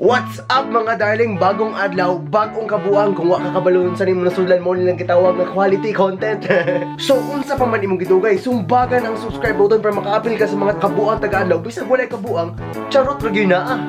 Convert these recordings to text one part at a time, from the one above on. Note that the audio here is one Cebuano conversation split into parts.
What's up, mga darling? Bagong adlaw, bagong kabuang. Kung wa ka kabalo unsa nimo nasudlan mo nilang gitawag nga quality content. So unsa pa man imong gidugay, sumbagan ang subscribe button para makaapil ka sa mga kabuang taga-adlaw. Bisag walay kabuang, charot ra gyud naa.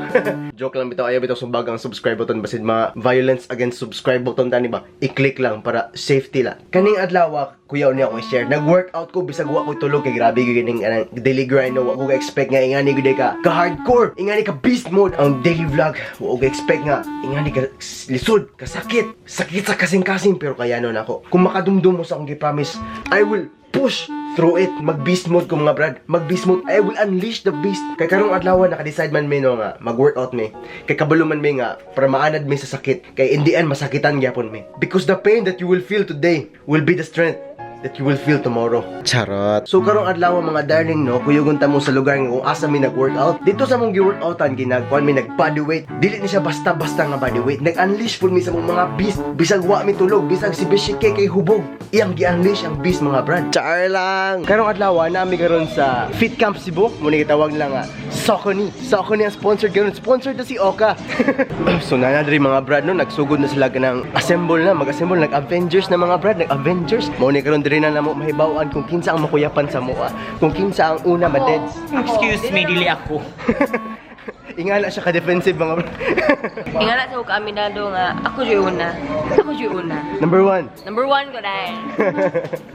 Joke lang bitaw, ayaw bitaw sumbagang subscribe button, basin mga violence against subscribe button tani ba. I-click lang para safety lang. Kaning adlaw, kuyaw niya ako i-share. Nag-workout ko bisag wa ko tulog kay grabe gyud ning anang daily grind, no. Wa ko expect nga ingani gyud ka ka hardcore, ingani ka beast mode ang daily vlog. Wa ko expect nga ingani ka lisod, kasakit, sakit sa kasing-kasing, pero kaya no nako. Kung makadumdum mo sa akong gi-promise, I will push through it. Mag beast mode ko, mga brad. Mag beast mode. I will unleash the beast. Kay karong adlaw naka-decide man mi, no, nga mag-workout mi. Kay kabalo man mi nga para maanad mi sa sakit. Kay in the end masakitan gyapon mi. Because the pain that you will feel today will be the strength that you will feel tomorrow. Charot. So karong adlaw, mga darling, no, kuyugon ta mo sa lugar nga kung asa mi nag-workout. Dito sa mong gi-workoutan, ginagkuan mi, nag body weight. Dili ni siya basta-basta nga body weight. Nag-unleash pud mi sa mong mga beast. Bisag wa mi tulog, bisag si Bishike kay hubog. Iyang gi-unleash ang beast, mga brad. Char lang. Karong adlaw nami karon sa Fit Camp Cebu. Mo ni gitawag lang nga Saucony. Saucony ang sponsored karon. Sponsored na si Oka. So na diri, mga brad, no, nagsugod na sila kanang assemble na, mag-assemble, nag-Avengers na, mga brad, nag-Avengers. Mo ni karon diri na namo mahibaw-an kung kinsa ang makuyapan sa mua, kung kinsa ang una madeds. Excuse me, dili ako. Ingana siya ka-defensive, mga brad. Ingana sa ko kaaminado nga ako jud una. Ako jud una. Number one. Number one ko dahil.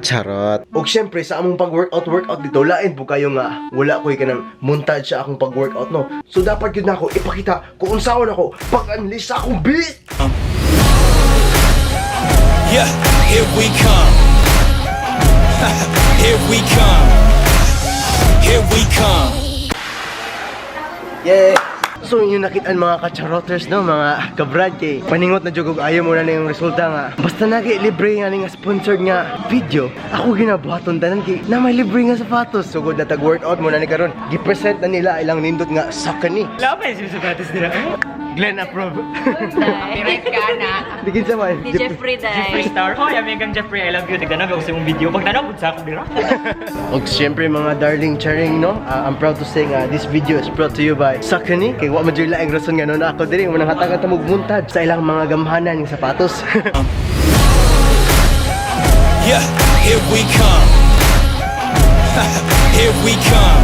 Charot. Og syempre sa among pag-workout workout dito, lain po kayo nga wala ko'y kanang montage sa akong pag-workout, no. So dapat gyud nako ipakita kung unsaon ako pag-unleash sa akong beast. Yeah, here we come. Here we come. Here we come. Yeah. So inyo nakitaan, mga kacharoters, no, mga kabrad, kay paningot na jud og ayaw mo na na yung resulta nga basta nagi libre nga ni nga sponsored nga video ako ginabuhaton tanan kay na may libre nga sapatos. Sugod na tag workout mo na ni karon. Gi-present na nila ilang nindot nga Saucony. Wala pa yung sapatos nila. Glenn approve. Copyright ka na. Digin sa man. Ni Jeffrey Jeffrey dahil. Star. Hoy, amigang Jeffrey, I love you. Nagdanag ako sa imong video. Pag tanong, sa ako dira. Og siyempre, mga darling charing, no, I'm proud to say nga this video is brought to you by Saucony. Kay wa man jud laing rason nga no na ako diri mo nang hatagan ta mo montage sa ilang mga gamhanan ng sapatos. Yeah, here we come. Here we come.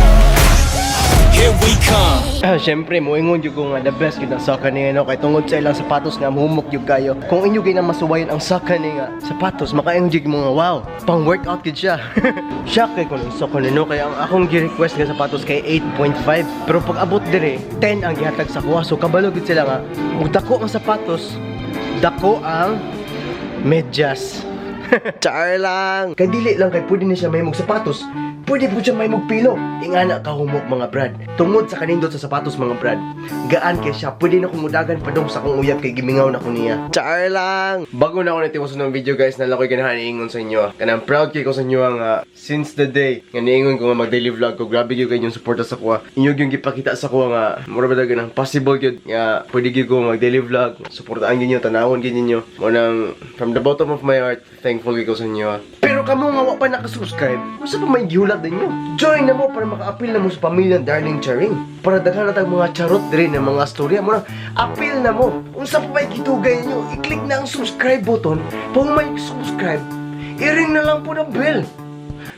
Here we come. Ah, siyempre, moingon jud ko nga the best gyud ang Saucony, no, kay tungod sa ilang sapatos nga muhumok jud kayo. Kung inyo gyud na masuwayon ang Saucony nga sapatos, makaingon jud mo nga wow, pang workout gyud siya. Shock kay ko ng Saucony, no, kay ang akong gi-request nga sapatos kay 8.5, pero pag abot dire 10 ang gihatag sa kuha. So kabalo gyud sila nga ug dako ang sapatos, dako ang medyas. Char lang. Kay dili lang kay pwede ni siya mahimong sapatos, pwede po siya mahimong pilo. Ingana kahumok, mga brad. Tungod sa kanindot sa sapatos, mga brad, gaan kay siya, pwede na kumudagan padong sa akong uyab kay gimingaw na ko niya. Char lang. Bago na ako natiwason ng video, guys, nala ko'y ganahan iingon sa inyo. Kanang proud kay ko sa inyo nga since the day nga niingon ko nga mag daily vlog ko, grabe gyud kay inyong suporta sa kuha. Inyo gyud gipakita sa kuha nga mura ba ganang possible gyud nga pwede gyud ko mag daily vlog. Suportaan gyud niyo, tanawon gyud ninyo. Mo nang from the bottom of my heart, thankful gyud ko sa inyo, ah. Pero kamo nga wa pa nakasubscribe, unsa pa may gihulat ninyo? Join na mo para makaapil na mo sa pamilyang Darling Charing. Para daghan na tag mga charot diri ng mga storya mo na apil na mo. Unsa pa may gidugay ninyo? I-click na ang subscribe button. Pag may subscribe, i-ring na lang po ng bell.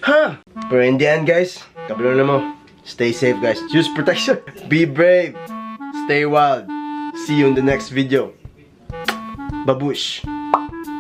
Ha? Pero in the end, guys, kabalo na mo. Stay safe, guys. Use protection. Be brave. Stay wild. See you in the next video. Babush.